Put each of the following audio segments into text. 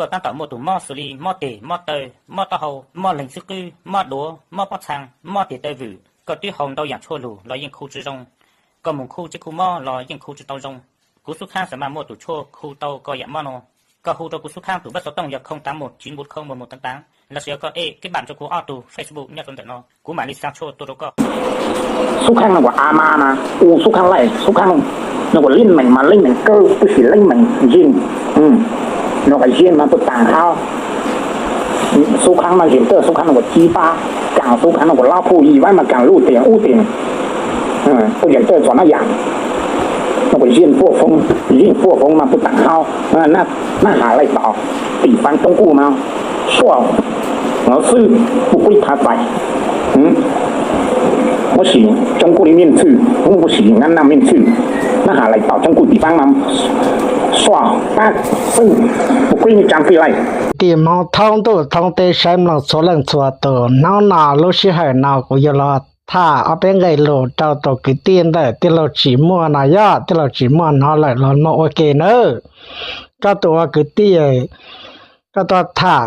Koj tab tom muaj tus mob xws li mob tes, mob taw, mob taub hau, mob leeg xwb qwb, mob duav, mob pob txhaa, mob tes taw vwm, koj twb haus ntau yam tshuaj lug los yeej khu tsis zoo. Koj mus khu tsev khu mob los yeej khu tsis tau zoo. Kuv Xub Khaab xav mas muaj tus tshuaj khu tau koj yam mob no. Koj hu rau kuv Xub Khaab tus npawb xov tooj yog không tám một chín bốn không một một tám tám, lossis yog koj ej keb npam rau kuv ob tug Facebook nyob rau ntawm no, kuv mam li xa tshuaj tuaj rau koj. Xub Khaab no kuas a ma na, u Xub Khaab laij, Xub Khaab no kuas leej meem mas leej meem kawg, tab sis leej meem zin, no kuas zin mas tuaj taag hab. Xub Khaab mas zin tawj, Xub Khaab no kuas cib pab, kaam Xub Khaab no kuas lab phuj yim vaab mas kaam luj tias ub tias, tuaj zin tawj txog nab yam, no kuas zin puaj foob, zin puaj foob mas tuaj taag hab. Nab has laij tau, tim faav Toob Kuj mas suaj, xwb, puj kuj thav txais, muab sim Toob Kuj li mej txwj, muab sim nab naj mej txwj, nab has laij tau Toob Kuj tim faav mas suaj pab xwb, puj kuj tsav fij laij. Kwv tij Hmoob thoob ntuj thoob teb saib mloog txhua leej txhua tus, hnub no lub sij hawm no kuv yuav los tham ob peb nqe lus rau tus kwv tij ntawm tij laug Tsim Muaj no yog tij laug Tsim Muaj hnov lawm los mloog ua ke nawb. Koj tus ua kwv tij, koj tuaj tham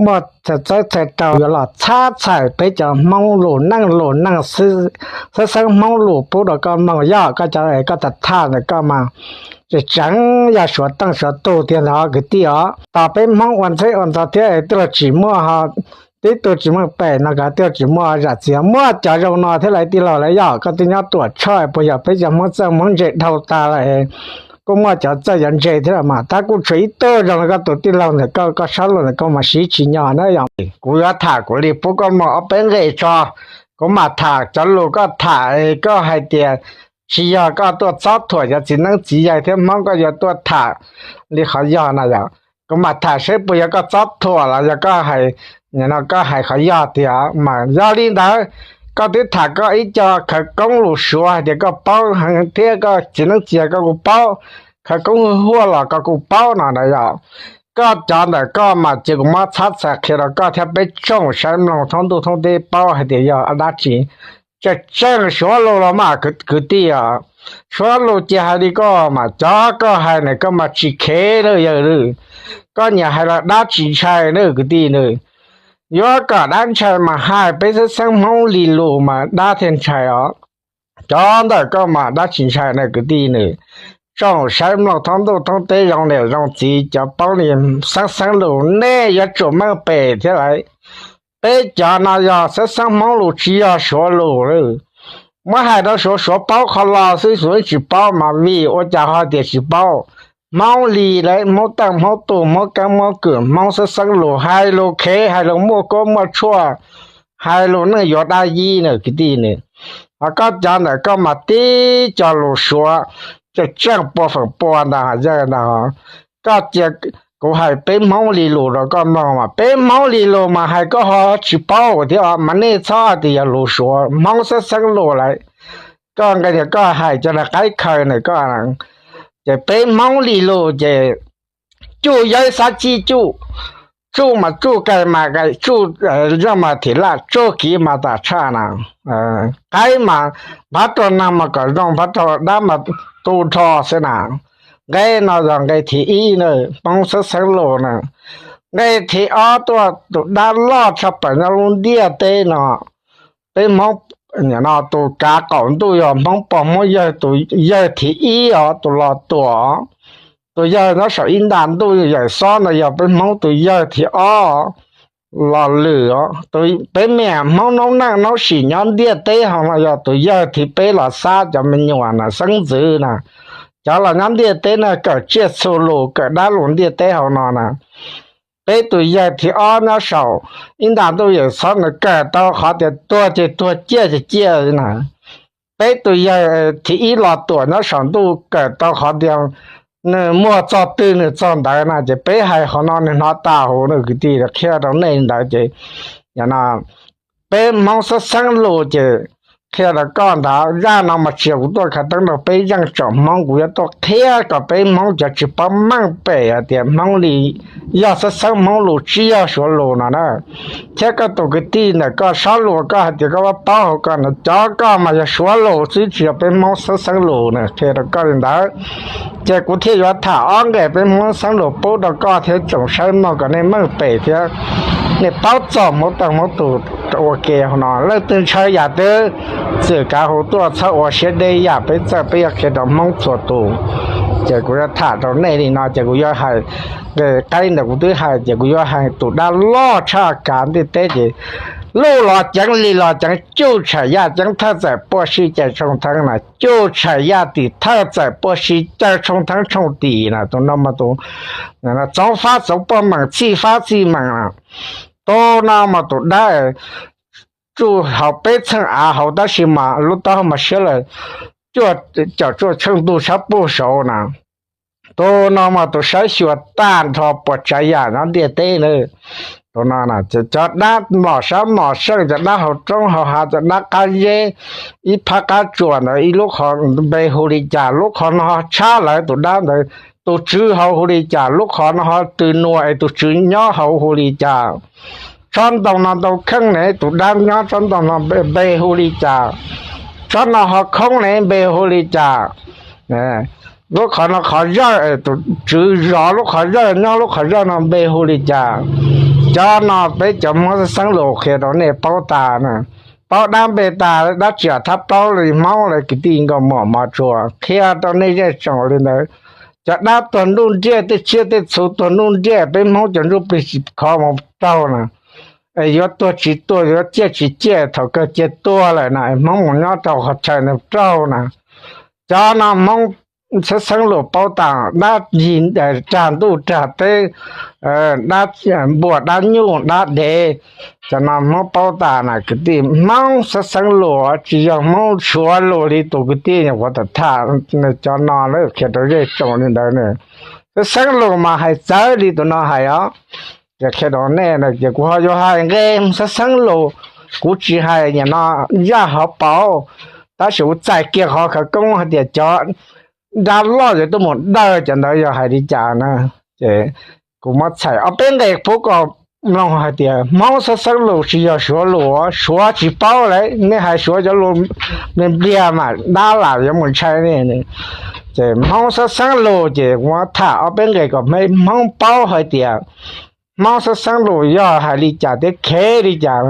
muaj txhais txawb txhais rau yuav los txhab txhais peb cov Hmoob lus neej lus neej, xeeb xeeb Hmoob lus pub rau koj mloog yog koj cov koj tham tham ntawm koj mas tseem tseem yog suav teej suav tug tiag ntag kwv tij os. Tos peb Hmoob ua ntxheb ua ntxhov thiab tij laug Tsim Muaj ho, tib tug tsis muaj pem no kov tij laug Tsim Muaj zam txim, muaj cov zoo no thiab lawv tij laug lawv yog koj twb nyob Tuam Tshoj puas yog peb cov Hmoob txawj Hmoob ntse dhau tag lawm. Kuj muaj cov txawj cov ntse thiab los mas tab kuj tshuav ib tug zoo li koj tus tij laug ntawm koj, koj sab lus ntawm koj mas siv tsis nyog na yog. Kuv yuav tham kuv li pub koj mloog ob peb nqe tso. Kuv mam tham cov lus koj tham, koj hais tias tsis yog koj tuaj txob thuam cov txiv neeb txiv yaig thiab Hmoob, koj yuav tuaj tham li qhov yog na yog. Kuv mam tham seb puas yog koj txob thuam los yog koj hais, no koj hais qhov yog tiag mas yog li ntawd, koj twb tham koj ib co khawv koob lus Suav hais tias koj paub heev thiab koj txiv neeb txiv yaig koj kuj paub, khawv koob huaj los koj kuj paub no na yog. Koj cov ntawm koj mas cia kuv muab txhab txhais qhia rau koj thiab peb tsoom saib mloog thoob ntuj thoob teb paub hais tias yog dab tsi. Tseem tseem Suav lus los mas kwv tij os, Suav lus ces hais li koj mas cov koj hais na koj mas tsis khev na yawg. Koj nyiam hais los dab tsis ntshai na kwv tij na. Yuav kom dab ntshai mas hais peb xeeb xeeb Hmoob li lus mas dab thiaj ntshai os. Cov ntawm koj mas dab tsis ntshai na kwv tij na. Tsoom saib mloog thoob ntuj thoob teb zoo niam zoo txiv cov paub li xeeb xeeb lus nej yuav tsum meej pem thiab lawm. Peb cov no yog xeeb xeeb Hmoob lus tsis yog Suav lus. Muab hais rau Suav, Suav paub qhov los xwb, Suav tsis paub mas vim ua cas ho tias tsis paub. Hmoob li lawm, Hmoob teej Hmoob tug, Hmoob keeb Hmoob kwm, Hmoob xeeb xeeb lus, hais lus khev, hais lus muaj kuab muaj tshuaj, hais lus neej yuav dab yib na kwv tij na. Ho koj cov ntawm koj mas tib co lus Suav tseem tseem pua feem pua ntag yawg ntag. Koj cia kuv hais peb Hmoob li lus rau koj mloog mas peb Hmoob li lus mas hais koj ho tsis paub thiab mas nej txhob tias yog lus Suav, Hmoob xeeb xeeb lus lawm. Koj nqe tias koj hais cov nram qaib khaws na koj, ces peb Hmoob li lus ces cuj yawb xab cib cuj, tsuj mas tsuj, kais mas kais, tsuj zoj mas thim laj, tsuj kiv mas tam tshaj na. Qaib mas nphav rau nag mas kom zoo, nphav rau dab mas tu rho xwb na. Nqe no yog nqe thib ib na, Hmoob xeeb xeeb lus na. Nqe thib ob tuaj tus dab loj tshaj plaws nyob lub ntiaj teb no. Peb Hmoob no tus kav qaum ntuj yog Hmoob pog Hmoob yawg, tus yawg thib ib os, tus Los Tuam. Tus yawg nyob saum ib nta ntuj yawm xob no yog peb Hmoob tus yawg thib ob. Los lwm os, peb me Hmoob noob neej noob sim nyob ntiaj teb hauv no yog tus yawg thib peb los xab cov me nyuam na, xeeb ntxwv na. Cov los nyob ntiaj teb na kawm tsiaj txhu lus, kawm dab lus ntiaj teb hauv no na. Peb tus yawg thib ob nyob saum ib nta ntuj yawm xob na kawm tau qhov tias tuag ces tuag ciaj ces ciaj na. Peb tus yawg thib ib Los Tuam nyob saum ntuj kawm tau qhov tias nws muaj txog twg nws txog ntawd na, ces peb hais qhov no nws hnov tas huv na kwv tij, qhia rau nej ntawd ces no peb Hmoob xeeb xeeb lus ces qhia rau koj ntawd. Zaj no mas tsis yog kuv tuaj khav theeb rau peb zeej tsoom Hmoob, kuv yuav tuaj qhia kom peb Hmoob cov tsis paub meej pem hais tias Hmoob li yog xeeb xeeb Hmoob Lus, tsis yog Suav Lus no na. Thiab koj tus kwv tij ntawm koj Sob Lus, koj hais tias koj paub hauv ko no, cov koj mas yog Suav Lus xwb, tsis yog peb Hmoob xeeb xeeb Lus na, qhia rau koj li ntawd. Ces kuv thiaj yuav tham ob nqe peb Hmoob xeeb Lus pub rau koj thiab tsoom saib mloog kom nej meej pem thiab nej paub txog Hmoob Tawj Hmoob Tus ua ke hauv no. Leej twg ntshaw yam twg, txwm kav hu tuaj, txhob ua siab deb yam peb txawj, peb yuav qhia rau Hmoob txhua tus. Ces kuv yuav tham rau nej li no, ces kuv yuav hais nqe qaib ntawm kuv twb hais, ces kuv yuav hais tus dab loj tshaj kav ntiaj teb ces: Luj los ceev, lis los ceev, cuj tsham yaj ceeb, thawj txawm puaj sib caw tshoob theeb na, cuj tsham yaj tim, thawj txawm puaj sib caw tshoob theeb tshooj tim na. Tus no mas tus txoov fab txoov puaj meem, txhij fab txhij meem na. Tus no mas tus dab tsuj hauv peb txheej av hauv, tab sis mas lub taub hau mas siab lawm, cuaj caum tsuaj tsheej ntug sab puag saud na. Tus no mas tus sawv xyuas tag nrho puas tsav yam nyob ntiaj teb na. Tus no, cov dab mlom sab mlom seej, cov dab hauv roob hauv hav, cov dab qab zeb, ib phab qab tsuas ntawd ib lub qhov npe hu li cas, lub qhov no tshab lawm tus dab ntawd, tus tswv hauv hu li cas, lub qhov no ho tws nuas es tus tswv nyob hauv hu li cas, tsob ntoo no ntoo kheej ne, tus dab nyob tsob ntoo no npe hu li cas, tsob no ho khoob ne npe hu li cas, lub qhov no qhov zawj es tus tswv zov lub qhov zawj, nyob lub qhov zawj no npe hu li cas. Cov no peb cov Hmoob xeeb xeeb Lus qhia rau nej paub tas na. Paub dab npe tas, dab tsi thab plaub li Hmoob lawm kwv tij nkauj muam mos tsuas, qhia rau nej zej tsoom li ntawd. Cov dab tuag nruj nriaj, tej tsiaj tej txhu tuag nruj nriaj, peb Hmoob cov ntsuj plig tsis khov mus raug na, es yuav tuag tsis tuag, yuav ciaj tsis ciaj, thaum kawg cia tuag lawm na, Hmoob mus nyob rau qhov chaw nws raug na. Cov no Hmoob xeeb xeeb Lus paub tas, dab yig rag ntuj rag teb, dab npua dab nyuj dab dev, cov no Hmoob paub tas na kwv tij. Hmoob xeeb xeeb Lus tsis yog Hmoob Suav Lus li tus kwv tij nyuam qhuav tham, cov no lawv qhia rau zej tsoom li ntawd. Xeeb xeeb Lus mas hais txawv li tus no hais os. Ces qhia rau nej, ces kuv ho yuav hais nqe xeeb xeeb Lus, kuv tsis hais nim no zaj hauv paus, tab sis kuv txais kiag qhov khawv koob hais tias cov dab loj yuav tuaj mus dawj cov ntawd yog hais li cas na. Ces kuv muab txhais ob peb nqe pub kom mloog hais tias Hmoob xeeb xeeb Lus tsis yog Suav Lus, Suav tsis paub lawm, nej hais Suav cov lus npliag mas dab lam yuav mus ntshai nej. Ces Hmoob xeeb xeeb Lus ces kuv muab tham ob peb nqe kom peb Hmoob paub hais tias Hmoob xeeb xeeb Lus yog hais li cas thiab khev li cas.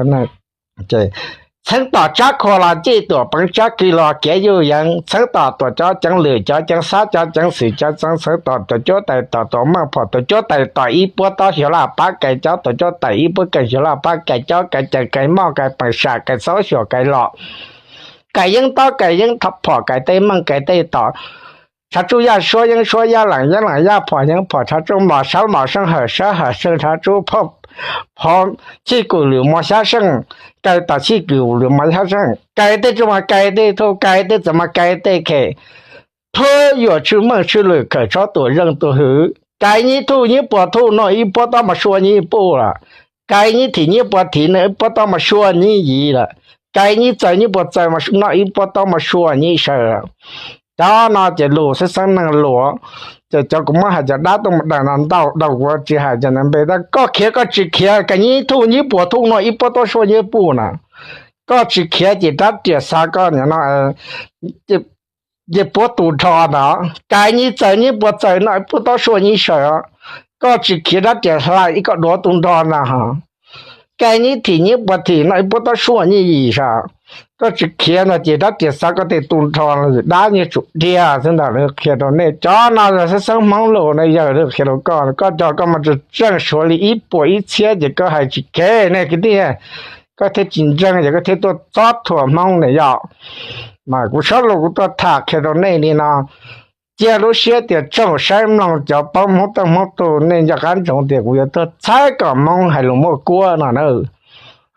Txheeb tom tsab khua los cej tuam peev, tsab kis los kev yuj yeev, txheeb tom tuam cov ceev lwm cov ceev xab cov ceev xwm cov ceev, txheeb tom tuam cuab tais tom tuam meej phom, tuam cuab tais tom ib puab taub xyuas laj pab kais cob, tuam cuab tais ib puab kais xyuas laj pab kais cob kais cees kais moj kais pees sam kais xaub xyuas kais los, kais yeeb taub kais yeeb phom kais tej meej kais tej tom, tshav tsuj yaj suab yeeb suab yaj leem yeeb leem yaj phom yeeb phom, tshav tsuj mos sab mos seej hawm sab hawm seej, tshav tsuj phom chij kum lwm mos xyab seej, kais tom chij kum lwm mos xyab seej, kais tej tsuj mas kais tej thuj, kais tej txawm mas kais tej khem, thuab yuam tswj meej tswj lwm khawm tsob tuam zeej tuam hwm, kais nyib thuj nyib puas thuj noj ib puab taub mas sua nyib puj lawm, kais nyib thim nyib puas thim noj ib puab taub mas sua nyib yim lawm, kais nyib txaws nyib puas txaws noj ib puab taub mas sua nyib saw lawm. Cov no ces lus xeeb xeeb neeg lus, ces cov kuv muab hais cov dab tuaj mus daws no ntau dhau, kuv tsis hais cov ntawd npe, tab koj khiav koj tsis khiav, kais nyib thuj nyib puas thuj noj ib puab taub sua nyib puj na, koj tsis khiav ces rab riam xav koj nim no ces puab tu nrho ntag. Kais nyib txaws nyib puas txaws noj ib puab taub sua nyib saw, koj tsis khiav rab riam hla ib koj duav tu nrho ntag. Kais nyib thim nyib puas thim noj ib puab taub sua nyib yim saw, koj tsis khiav ntag ces rab riam xav koj tej tu nrho, dab nyuag tsum diag xwb ntag. Lawv qhia rau nej cov no yog xeeb xeeb Hmoob lus na, yog lawv qhia rau koj, koj cog koj mas tseem tseej Suav li ib puas ib txhiab ces koj hais tsis khev ne kwv tij, koj thiaj tsis ntseeg ces koj thiaj tuaj txob thuam Hmoob ne yom. Mas kuv Sob Lus kuv tuaj tham qhia rau nej li no, cia lub siab tias tsoom saib mloog cov paub Hmoob Tawj Hmoob Tus, nej nco qab ntsoov tias kuv yuav tuaj txhawb kom Hmoob hais lus muaj kuab no na.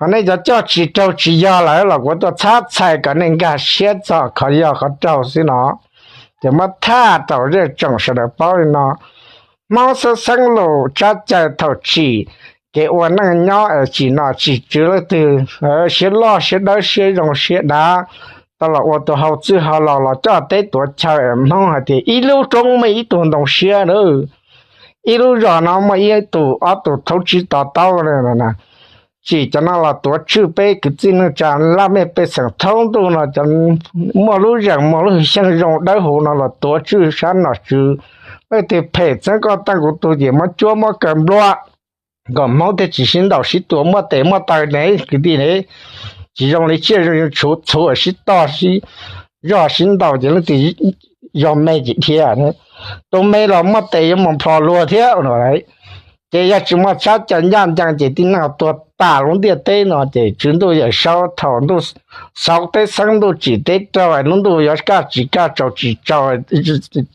Ho nej cov coj tsis raug tsis yog lawm los kuv tuaj txhab txhais kom nej nkag siab txog qhov yog qhov raug xwb no. Ces muab tham rau zej tsoom sawv daws paub li no. Hmoob xeeb xeeb lus tsab cai thaum tsim kev ua neej nyob es tsim nom tsim tswv leej twg siab loj siab dawb siab zoo siab dav, tau los ua tus hau txwj hau laus los coj teb tuav chaw. Hmoob hais tias ib lub roob muaj ib tug ntoo siab na, ib lub zos no muaj ib tug ob tug thoob tsib to taub na. Tsim cov no los tuav tswj peb kwv tij neej tsa laj mej pej xeem thoob ntuj no, cov muaj lub zeem muaj lub xyeej zoo dawb huv no los tuav tswj sab nom tswv. Leej twg phem txeeb koj teej kuv tug ces muab cuab muab kaw nplua, kom Hmoob thiaj tsis sib ntaus sib tua muaj tes muaj taw ne kwv tij ne. Tsis zoo li tsiaj zoo txhu sib tog sib zog sib ntaus ces leej twg yog me ces dhia, tus me los muaj tes yuav mus nplho luag thiab no. Ces yog tsis muaj txhab cai ncaj ncees ces tib neeg tuag tas lub ntiaj teb no. Ces Tswv Ntuj Yawm Saub thaum ntuj xauv teb xeeb ntuj tsim teb raug, lub ntuj yuav kaj tsis kaj tsaus tsis tsaus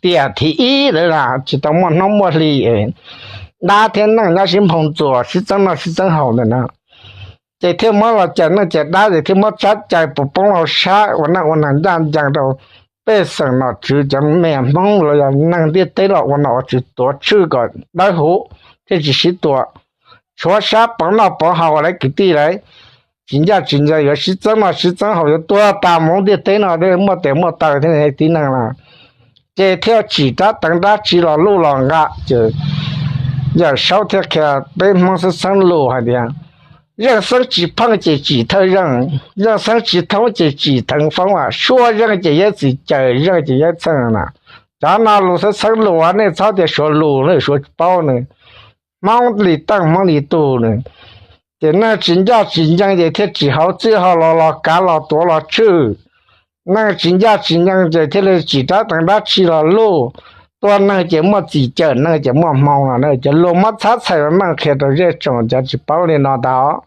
tiam thib ib lawm na, tsis tau muaj hnub muaj hli, dab thiab neej nyob sib nphoo ntxuas sib txeeb noj sib txeeb haus ntawm no. Ces thiaj muab los cais neej cais dab, ces thiaj muab txhab cai puas poob hauv sab ua neej ua neeg ncaj ncees rau pej xeem nom tswv cov me Hmoob los yog neeg ntiaj teb los ua nom ua tswv tuav tswj kom dawb huv thiaj tsis sib tua. Tshuav sab pov noj pov haus lawv kwv tij lawv, tsis ncaj tsis ncees yuav sib txeeb noj sib txeeb haus yuav tuag tas mus lub ntiaj teb no, muaj tes muaj taw thiab tib neeg los ces thiaj tsim rab teev dab tsi los luj los nqa. Ces Yawm Saub thiaj qhia peb Hmoob xeeb xeeb lus hais tias, zeej xeeb tsis pheej ces tsim thawj zeej, zeej xeeb tsis thoob ces tsim theev foob, suab zeej ces yeeb txim caws, zeej ces yeeb txheej na. Cov no lus xeeb xeeb lus nej txhob tias suav lus ne, suav tsis paub ne. Hmoob li teej Hmoob li tug ne. Ces neeg tsis ncaj tsis ncees ces thiaj tsim hauv txwj hauv laus los kav los tuav los tswj. Neeg tsis ncaj tsis ncees ces thiaj li tsim rab teev dab tsi los luj. Tua neeg ces muaj txim caws, neeg ces muaj hmoo no. Cov lus muab txhab txhais meej qhia rau zej tsoom cov tsis paub li no tas,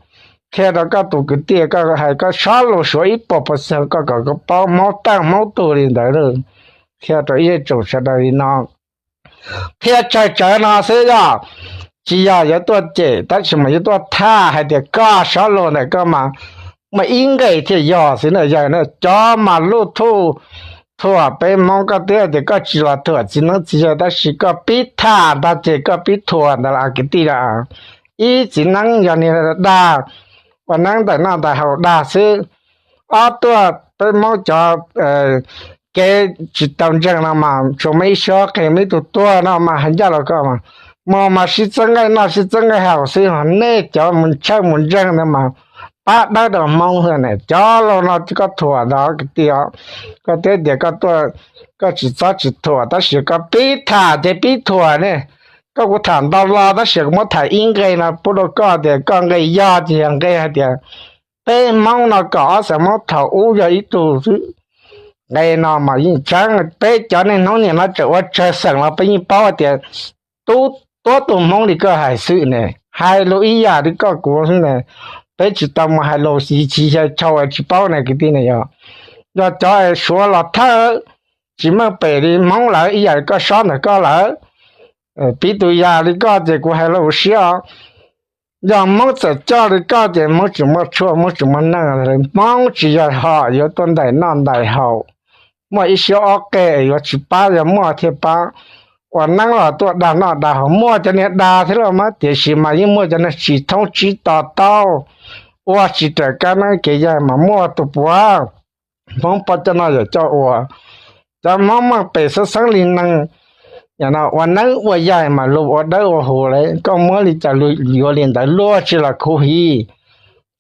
qhia rau koj tus kwv tij, koj hais koj sob lus suav ib puas pawv xees koj kom koj paub Hmoob teej Hmoob tug li ntawd. Qhia rau ib zej tsoom sawv daws li no, qhia tsawg tsawg no xwb, yog tsis yog yuav tuaj cem tab sis mas yuav tuaj thaj hais tias koj sob lus ntawm koj mas muaj ib nqe thiaj yog xwb na. Yawg na, cov mas luj thuj thuam peb Hmoob, koj twb tias koj tsis los thuam txiv neeb txiv yaig tab sis koj pib thaj ntag ces koj pib thuam ntawd los kwv tij a. Ib, txiv neeb yog niag dag, ua neeb ntais noj ntais haus dag xwb. Ob, tuaj peb Hmoob cov kev tsis tau ntseeg no mas tsuas muaj ib suab qe, muaj ib tug tuag no mas hais ncaj los koj mas mus mas sib txeeb nqaij noj sib txeeb nqaij haus xwb, ho nej cov mus tshawj mus ntseeg no mas pab dawb rau Hmoob xwb ne. Cov lus no koj thuam ntag kwv tij, koj twb tias koj tuaj, koj tsis txhob tsis thuam tab sis koj pib tham ces pib thuam ne. Koj kuv tham ntau los tab sis kuv muab tham ib nqe no pub rau koj tias koj nqe yog ces yog nqe hais tias peb Hmoob no kaum ob xeem Hmoob thaum ub yog ib tug xwb. Nqe no mas yeej tseeb, peb cov neej Hmoob niam no tseem ua tsawg xeem los peb yeej paub hais tias tub tuab tug Hmoob li koj hais xwb ne, hais lus ib yam li koj kuv xwb ne. Peb tsis tau mus hais lus xyov tsis xyaw chau tsis paub ne kwv tij ne. Yog, yog cov es Suav los thawj tsis meej pem li Hmoob lawm ib yam li koj sob ntawm koj lawm, piv tus yam li koj ces kuv hais lus siab os. Yog Hmoob txawm coj li koj ces Hmoob tsis muaj tshuaj Hmoob tsis muaj neej, Hmoob tsis yog hom yuav tuaj ntais noj ntais haus. Muaj ib siab ob qe yuav tsis pab, yog muaj thiaj pab. Ua neeb los tuaj dag noj dag haus, muaj cov niag dag thiab los mas, tiam sis mas yeej muaj cov niag tsis thoob tsib to taub, ua tsis raws kab neeb kev yaig mas muaj tus puav. Hmoob pab coj noj yawm coj ua, cov Hmoob meej pem xeeb xeeb li neeg ua neeb ua yaig mas luag ua dawb ua huv lawm, koj muab li cas luag yuav li ntawd, luag tsis los khuv hi.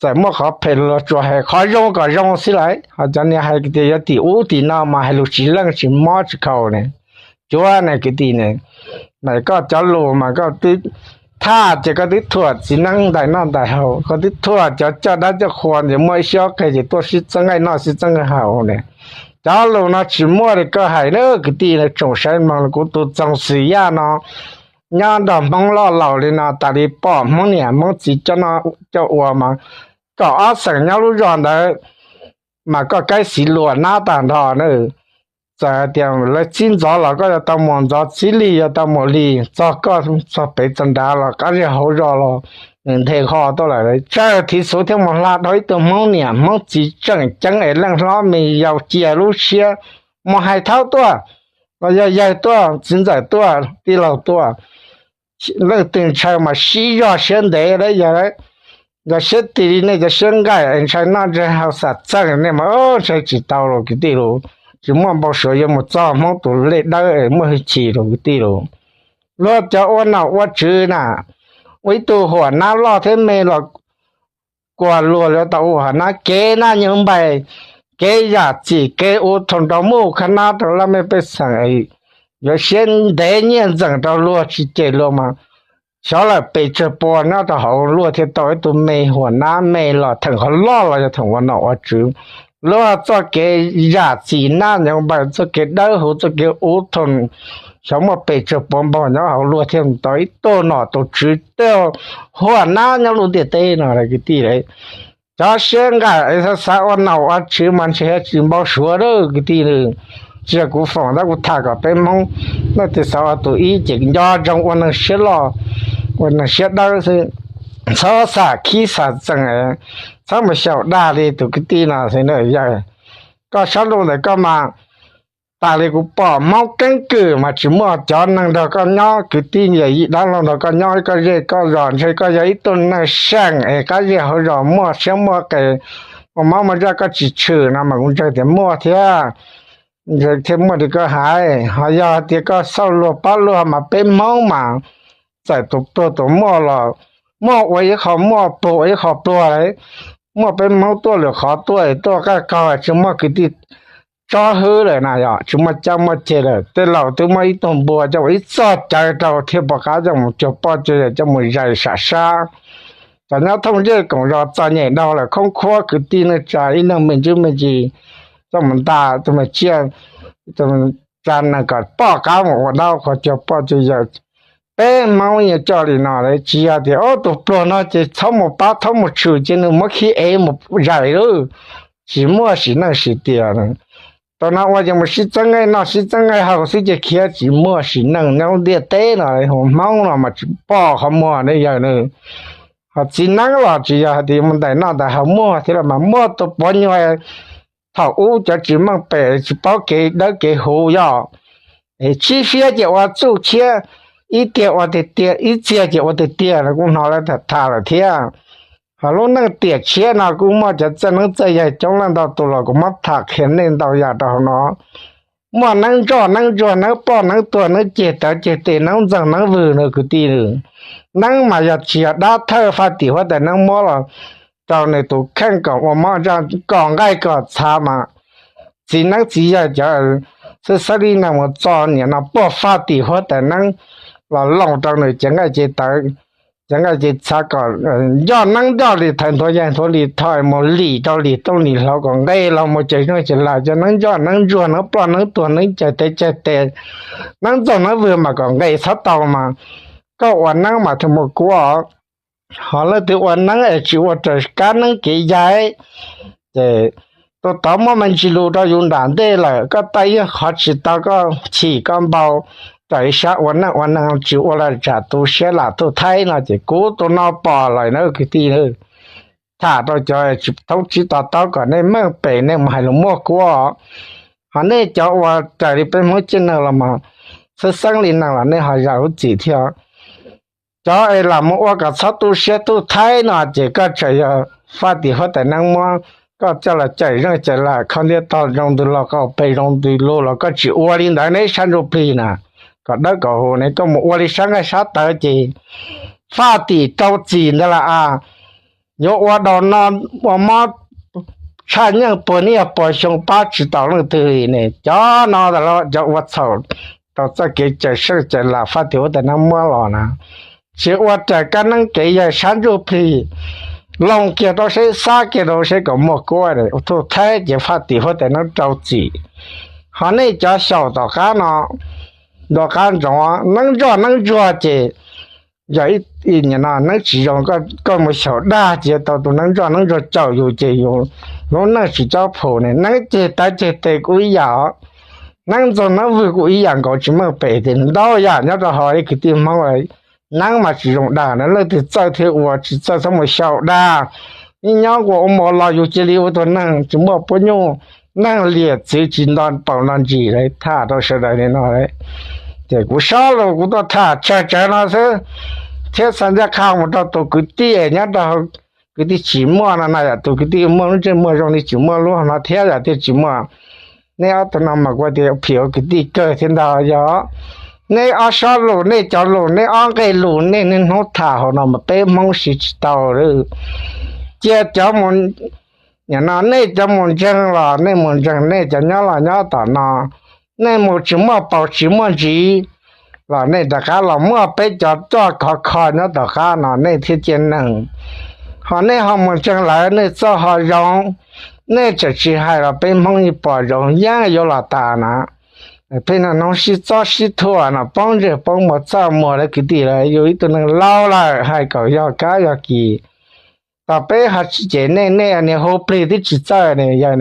Txawm muaj qhov phem los tsuas hais qhov zoo kom zoo xwb lawm, ho cov niag hais tias yuav tim ub tim no mas hais lus tsis leej tsis mob tsis khaus ne. Cuav ne kwv tij ne, mas koj cov lus mas koj twb thaj ces koj twb thuam txiv neeb ntais noj ntais haus, koj twb thuam cov coj dab coj qhua ces muaj ib siab ob qe ces tuaj sib txeeb nqaij noj sib txeeb nqaij haus ne. Cov lus no tsis muaj li koj hais na kwv tij, tsoom saib mloog, kuv tus Txoov Xwm Yaj no nyob nrog Hmoob loj laus li no tas li pom Hmoob niam Hmoob txiv coj noj coj ua mas kaum ob xeem nyob lub zos ntawd mas koj kaib xis luam nab tag nrho na. Txawm hais tias lawv txib ntxov los koj yuav tau mus ntxov, txib lig yuav tau mus lig, txog koj txog pem txog nrad los qab zej hauv zos los nws nthe ho tuaj lawm. Tsawg thiv xuv thiaj mus hla dhau ib tug Hmoob niam Hmoob txiv tseem ceeb es leej hlob me yau cia lub siab mus hais thaub tuaj, los yog yawg tuaj txiv ntxawm tuaj tij laug tuaj, leej twg ntshaw mas sib zog siab ntev lawm yog lawm. Yog siab tig li nej cov siab nqaim es ntshai noj ntshai haus xam txeej nej mas ntshai tsis tau los kwv tij los, tsis muaj npau suav yuav mus txog Hmoob tus lej dawb es muaj hwj chim los kwv tij los. Luag cov ua nom ua tswv na, ua ib tug huam nab loj thiab me los kuas luag li tau ua huam nab, kev naj nyob npaim, kev zam txim kev ua thaum nrau muj khab nab rau laj mej pej xeem, yuav siab ntev nyiaj ntxeem rau luag tsis cem luag mas xyov lawm pes tsawg pua nyob rau hauv luag thiaj tau ib tug me huam nab me los theem qhov loj los yog theem ua nom ua tswv. Luag txoj kev zam txim naj nyob npaim, txoj kev dawb huv, txoj kev ua thaum xyov muaj pes tsawg pua npaug nyob hauv luag thiaj tau ib tug nom tus tswv tej huam nab nyob lub ntiaj teb no kwv tij. Cov siab nqaim es xav xav ua nom ua tswv mas ntshe tsis npau suav lawm kwv tij. Tsis yog kuv foom tab kuv tham kom peb Hmoob leej twg xav ua tus ib ces nco ntsoov ua neeg siab loj, ua neeg siab dawb xwb, txhob xam khib xam txeej, txhob mus xyaum dag li tus kwv tij no xwb na yawg. Koj sab lub ntawm koj mas tas li kuv pom Hmoob keeb kwm mas tsis muaj cov neeg nrog koj nyob, kwv tij yawm yij dab laug nrog koj nyob koj zej koj zos, ntshe koj yog ib tug neeg seem es qab zej hauv zos muaj siab muaj qes, ua mob muaj ntsaj koj tsis tshwm no mas kuv ntseeg tias muaj thiab. Ntseeg thiaj muaj li koj hais, ho yog hais tias koj xauj luag pab luag mas peb Hmoob mas txawm tus pluag tus muaj los muaj ua ib qho muaj, pluag ua ib qho pluag lawm. Muaj peb Hmoob tuaj lwm qhov tuaj, tuaj qaj qaug tsis muaj kwv tij tsob hwb lawm na, yog tsis muaj cab muaj ceg lawm. Tej laus twb muab ib tug npua coj ua ib txoj cawv rau thiaj pom qab coj mus cuag poj cuag yawm coj mus zais sam sab. Cov nyob thooj ncej koom zos txom nyem dhau lawm, khoob khuab kwv tij neej tsa ib leeg me ntsis me ntsis coj mus nta tus me tsiaj, tus tsa nees kom pom qab mus ua dab qhuas cuag poj cuag yawm. Peb Hmoob yeej coj li no lawm, tsis yog tias tus pluag no ces txhob mus pab txhob mus tshwm ces nws muab khib ev mus zais lawm. Tsis muaj sim neej sim tias, tau no ua ces mus sib txeeb nqaij noj sib txeeb nqaij haus xwb ces khiav, tsis muaj sim neej nyob ntiaj teb no. Hauv Hmoob no mas tsis pom qhov muag ne yawg ne. Ho txiv neeb los tsis yog hais tias mus ntais noj ntais haus muaj thiab los mas muaj tus pov nyuag thaum ub cov tsis meej pem tsis paub kev dawb kev huv yog, tsib fiab ces ua txuj khiab, ib tiag ua tiag tiag, ib txiag ces ua tiag tiag no kuj hnov lawv tham tham lawm thiab. Ho lub neej tiam tshiab no kuj muaj cov txawj neeb txawj yaig coob leej ntau tus los kuv muab tham qhia nej ntau yam rau hauv no. Muaj neeb ntsoj neeb ntsuag, neeb ploj neeb tuag, neeb ceg tawv ceg tes, neeb ntxoog neeb vwg no kwv tij. Neeb mas yog tsis yog dab thawj faj tim huab tais neeb muab los rau nws tus kheej kom ua mob kom nqaij kom txhav mas txiv neeb txiv yaig cov xwb xab li neeg mus txo niam no puag faj tim huab tais neeb los loos rau nws cev nqaij cev tawv, cev nqaij cev txhav kom ncoj neeb ncoj li thawv nthuav yaig nthuav li thov mus lim rau lim tooj lim hlau kom nqes los mus ces neeb ces lam cov neeb ntsoj neeb ntsuag neeb ploj neeb tuag neeb ceg tawv ceg tes, neeb ntxoog neeb vwg mas kom nqes txhob tau mas koj ua neeb mas thiaj muaj kuab. Ho leej twg ua neeb es tsis ua raws kab neeb kev yaig ces tus tod muab me ntsis lus rau yus nram ntej lawm koj taij yeej qhov tsis tau koj chim koj npau raws ib sab ua neej ua neeg tsis ua lawm tsam tu siab lam tuj thaib no ces kuv tus no pom lawm na kwv tij. Tham rau cov tsis thoob tsib to taub kom nej meej pem nej mus hais lus muaj kuab. Ho nej cov ua raws li peb Hmoob cij neeg los mas xwb xeeb li neeg los nej ho zam lub txim thiab. Cov es lam mus ua kom txhob tu siab tuj thaib no ces koj tseem yog faj tim huab tais neeb muab koj coj los cawm zeej cawm lam kho ntiab tog zoo ntws los qaum pes zoo ntws lug los koj tsis ua li ntawd ne sab ntsuj plig na, kom dawb kom huv ne koj mus ua li sab nqaij sab tawv ces faj tim rau txim ntawd las as. Yuav ua dau no ua mob tshaj nyeej puag niaj puag xyoo pab tsis tau leej twg li ne. Cov no tas los cov ua txhaum rau txoj kev cawm seej cawm lam faj tim huab tais neeb muab los na, tsis ua raws kab neeb kev yaig sab ntsuj plig, loo kiag rau seb xab kiag rau seb kom muaj kuab, tuj thaib ces faj tim huab tais neeb rau txim. Ho nej cov xyaum tom qab no, tom qab ntsoov neeb ntsoj neeb ntsuag ces yog no neeb tsis zoo, koj mus xyaum dag ces tau tus neeb ntsoj neeb ntsuag caum yus ces yus lub neej tsis cob phum ne. Neeb ceg tawv ceg tes kuj ib yam os, neeb ntxoog neeb vwg kuj ib yam nkaus, tsis meej pem tias ntau yam nyob rau hauv ib kwv tij Hmoob. Neeb mas tsis zoo dag na, leej twg txawj thiaj ua, tsis txawj txhob mus xyaum dag. Ib nyob ua ua mus los yus cia li ua tus neeg tsis muaj puab nyuj, neeg liam txwv tsis nto paus nto ntsis li. Tham rau sawv daws li no, ces kuv sob los kuv tuaj tham tsawg tsawg no xwb, thiab xa ncaj qha mus rau tus kwv tij nyob rau kwv tij tsis muaj no na, yog tus kwv tij muaj lub ntsej muag zoo li tsis muaj lub no thiab yog thiaj tsis muaj. Nej ob tug no mas kuv tias phim ua kwv tij kawg thiab ntag. Yog nej ob sob lus, nej cov lus, nej ob nqe lus nej niaj hnub tham hauv no mas peb Hmoob siv tsis tau. Cia cov mus, no nej cov mus ntseeg los nej mus ntseeg nej cov nyob los nyob tom no, nej mus tsis muaj paus tsis muaj ntsis los nej rov qab los muaj peb cov coj khov kho nyob tom qab no nej thiaj cia neeg. Ho nej ho mus ntseeg lawv nej txoj ho zoo, nej tseem tsis hais los peb Hmoob yeej pom zoo yeej yuav los tas na. Peb niaj hnub sib txob sib thuam no poob ntsej poob muag txaj muag lawm kwv tij lawm, yus ib tug neeg laus lawm hais kom yog kab yog kis. Tos peb ho tsis cem nej, nej niag hu plig twb tsis txawj ne, yog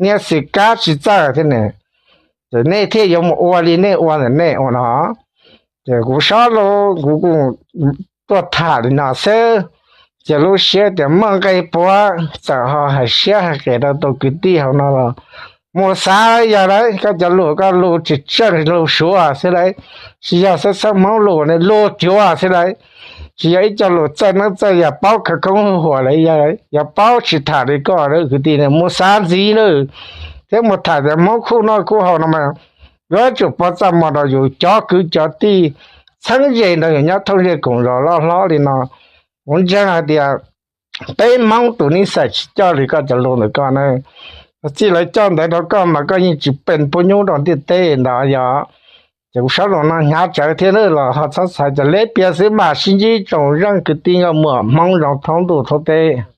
niag xwm kab tsis txawj thiab ne, ces nej thiaj yuav mus ua li nej ua ntawm nej ua no. Ces kuv sob lus kuv kuj tuaj tham li no xwb, ces lub siab tias muaj nqe puav txawm ho hais siab hais qis rau tus kwv tij hauv no los mus xav yog lawm, koj cov lus koj lus tsis tseej lus suav xwb lawm, tsis yog xab xab Hmoob lus ne, lus cuav xwb lawm, tsis yog ib co lus txawj neeb txawj yaig paub khawv koob hwj huam lawm, yog paub tsis tham li koj lawm kwv tij ne, mus xav ntxiv lawm thiab mus tham tias Hmoob khuj noj khuj haus no mas yuav tsum pov txaj muag rau yus cov kwv cov tij txheeb ze ntawd yus nyob thoob zej koom zos loj hlob li no. Kuv ntseeg hais tias peb Hmoob tus nij xais tsis coj li koj cov lus ntawm koj na. Txij lawv coj ntawd rau koj mas koj yeej tsis pes pub nyub rau ntiaj teb ntag yog. Ces kuv saib lus no hnyav tsawv thiab los ho txhob xav cov leb piav xwb mas sib ntsib tsoom zeej kwv tij nkauj muam Hmoob zoo thoob ntuj thoob teb.